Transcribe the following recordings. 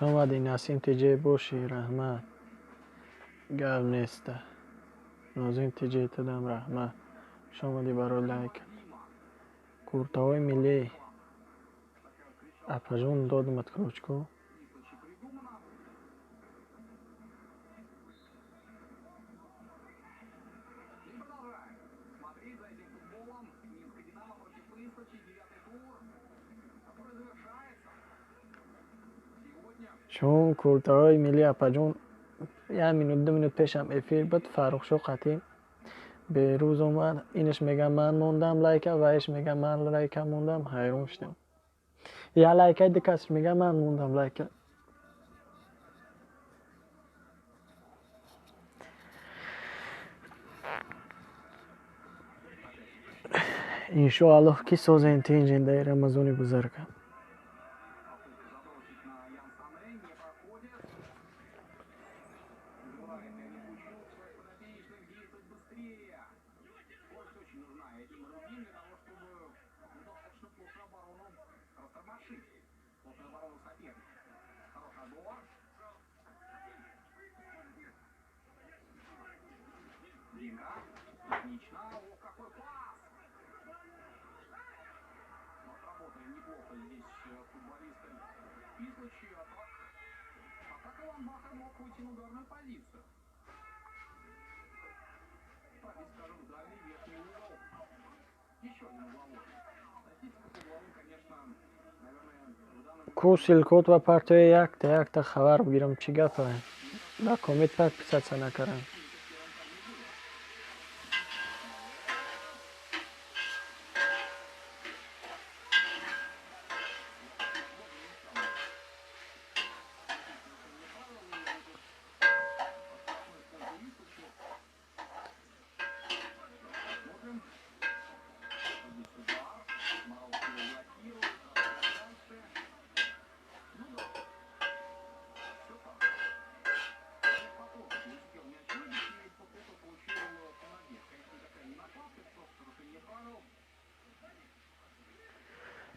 Хуш омадӣ, Насим ТҶ бошӣ, раҳмат. Гап неста. Нозим ТҶ тудам раҳмат. Хуш омадӣ барои лайк. Куртаҳои миллӣ. Апаҷон, додамат ключку. Чун куртаҳои миллӣ, апаҷон, як минут, 2 минут пешам эфир буд, Фаррухшо қатӣ берӯз омад. Инаш мега, ман мондам лайка, ваиш мега, ман лайка мондам. Ҳайрон шудам. Я лайкаи ду касш мега, ман мондам лайка. Иншоаллоҳ, ки созем, тинҷем дар Рамазони бузурга. Ку ссылкот ва партоя, якта якта хабар бигирам, чӣ гапа? Ба комит подписаться накардам.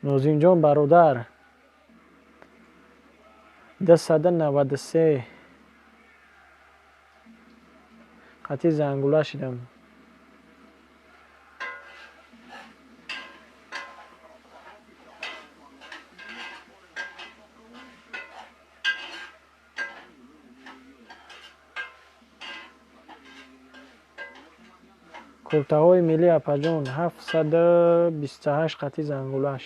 Нозимҷон, бародар, 293 қатъи зангула шидам. Куртаҳои миллӣ, апаҷон, 728 қатъи зангулаш.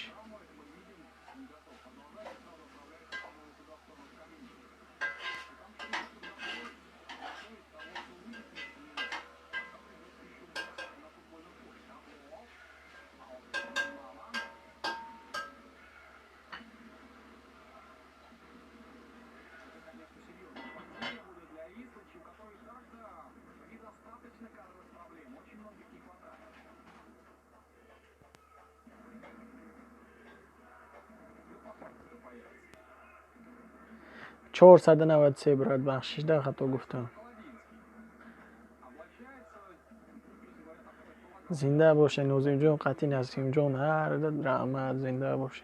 493, брат, бахшида, хато гуфтам. Зинда боше, Нозимҷон, қатъи Насимҷон, ҳар раҳмат, зинда боше.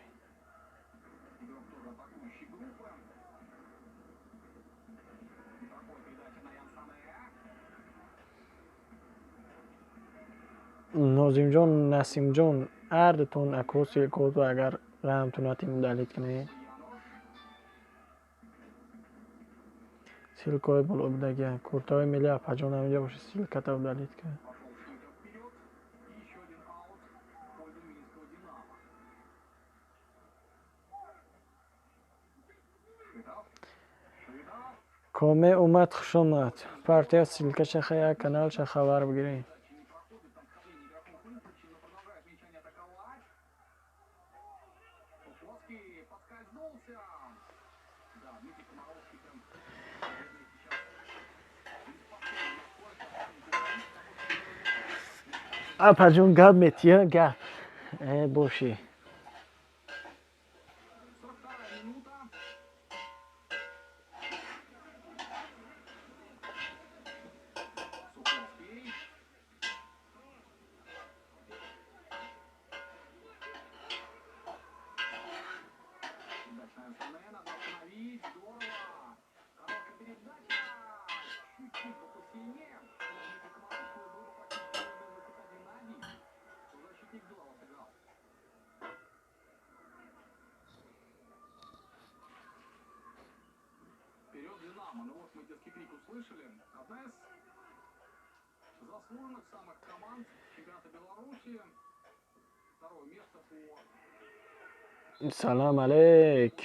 Нозимҷон, Насимҷон, ҳардутон ако ссылкаҳото агар раҳмтон натим удалить кунед. Ссылкаҳои боло будагия. Куртаҳои милли апаҷон ҳаминҷа бошад, ссылката удалить кунед. Коме омад, хуш омад. Партия ссылкаша як каналша хабар бигиред. Апаҷон, гап метия, гап. Э, бошӣ. Салам алейк.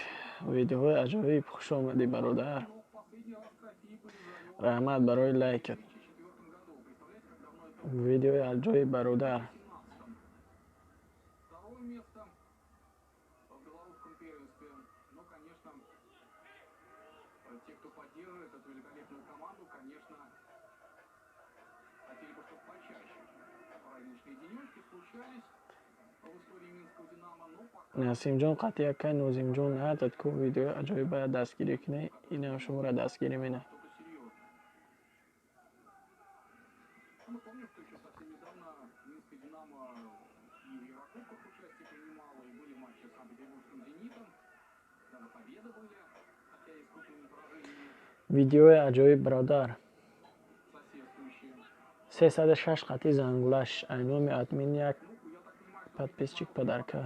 Видеоҳои аҷоиб, хуш омадӣ, бародар. Раҳмат барои лайкат. Видеои аҷоиб, бародар. Насимҷон қатъи якай Нозимҷон ҳардат ку видеои аҷоиб бояд дастгирӣ кунед, инам шуморо дастгирӣ менам. Видеои аҷоиб, бародар. 306 қатъи зангулаш. Айноми админ як подписчик подарка.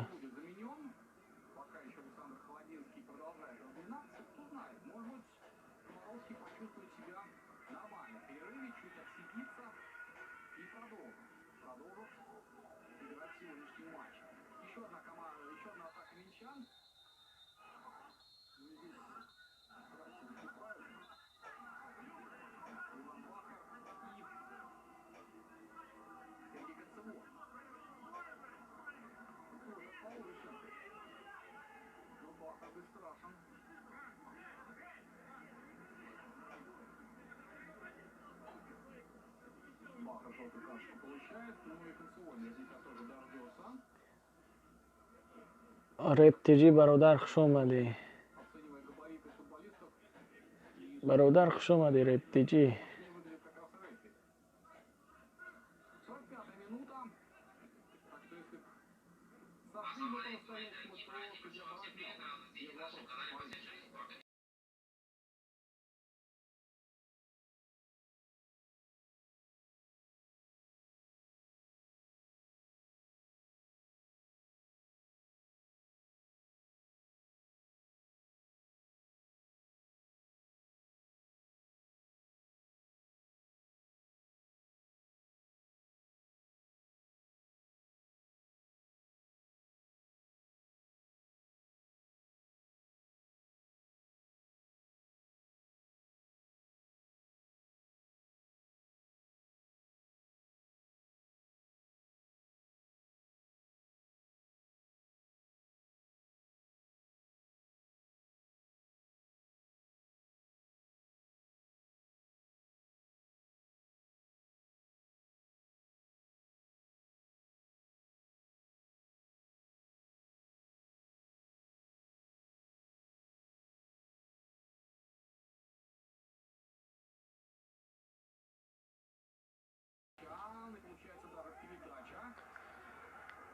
Рептиҷӣ, бародар, хуш омадӣ. Бародар, хуш омадӣ, Рептиҷӣ.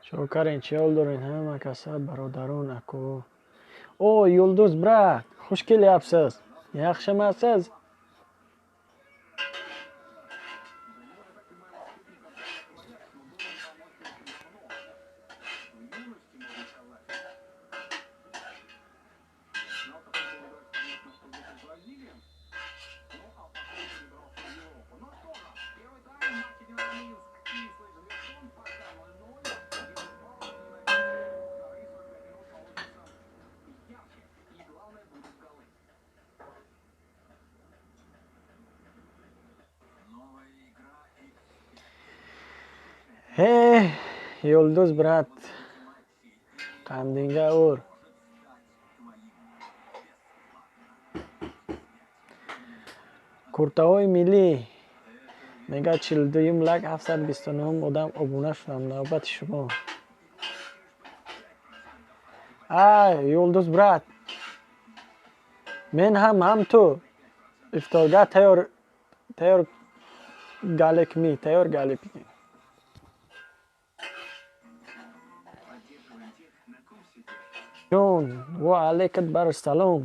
Чокарин, чӣ ҳол дорен ҳама каса, бародарон, ако? О, Юлдуз брат, хуш кelyapsiz. Yaxshimisiz? Э, Юлдуз, брат, қандинга ур. Куртаҳои миллӣ мега, 42-юм лайк, 729-ум одам обуна шудам, навбати шумо. А, Юлдуз, брат, мен ҳам ҳам ту ифторга тайёр тайёр галекми, тайёр галепи. Ҷон, ва алайкат бар салом.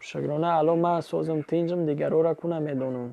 Шукрона Алло, ман созам, тинҷам, дигарора ку намедонам.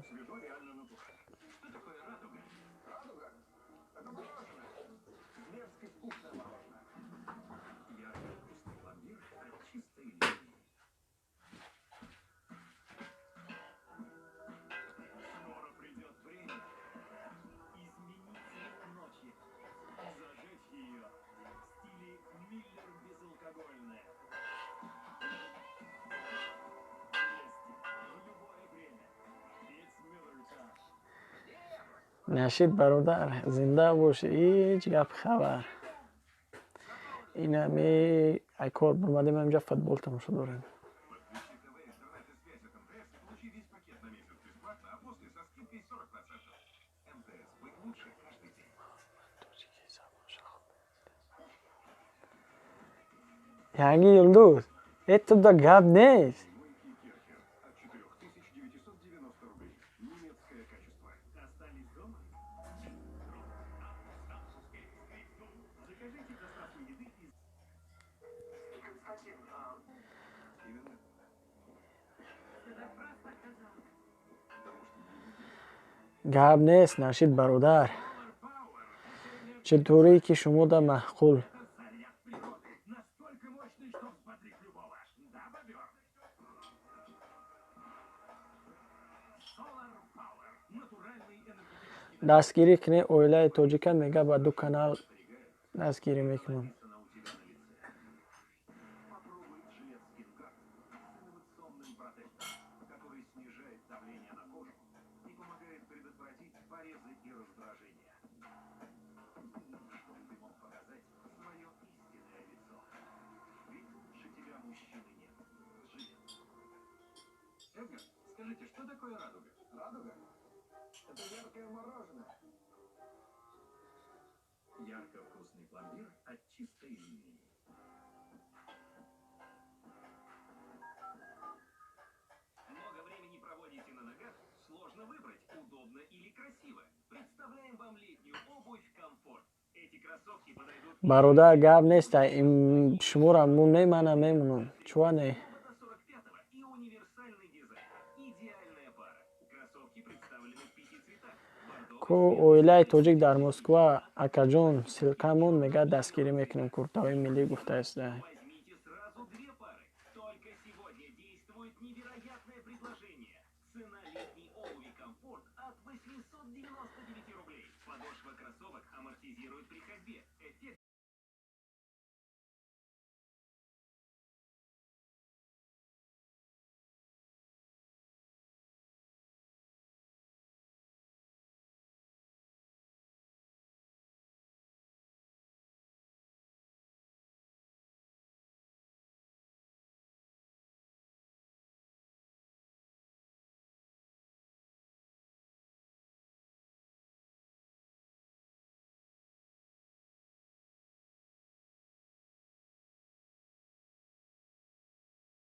Нашид, бародар, зинда бошӣ, ҳеҷ гап хабар. Инами ай кор бурмадем, инҷа футбол тамошо дорем. Янги Юлдуз, э, туда гап нест. Гап нест, Нашид, бародар. Чӣ торие ки шумода маъқул. Дастгирӣ кунед оилаи тоҷика, мега, ба ду канал дастгирӣ мекунам. Скажите, что такое радуга? Радуга? Это яркое мороженое. Ярко вкусный пломбир от чистой линии. Много времени проводите на ногах? Сложно выбрать, удобно или красиво. Представляем вам летнюю обувь «Комфорт». Эти кроссовки подойдут Бародар, гап нест, шуморо му мемана, мемонам. Чуа не? до 45-го и универсальный дизайн. Идеальная пара. Кроссовки представлены в пяти цветах. Бордовый, Ку оилаи тоҷик дар Москва, акаҷон, ссылка мон, мега, дастгирӣ мекунем, куртаҳои миллӣ гуфтааст. Возьмите сразу две пары. Только сегодня действует невероятное предложение. Цена летней обуви «Комфорт» от 899 рублей. Подошва кроссовок амортизирует при ходьбе.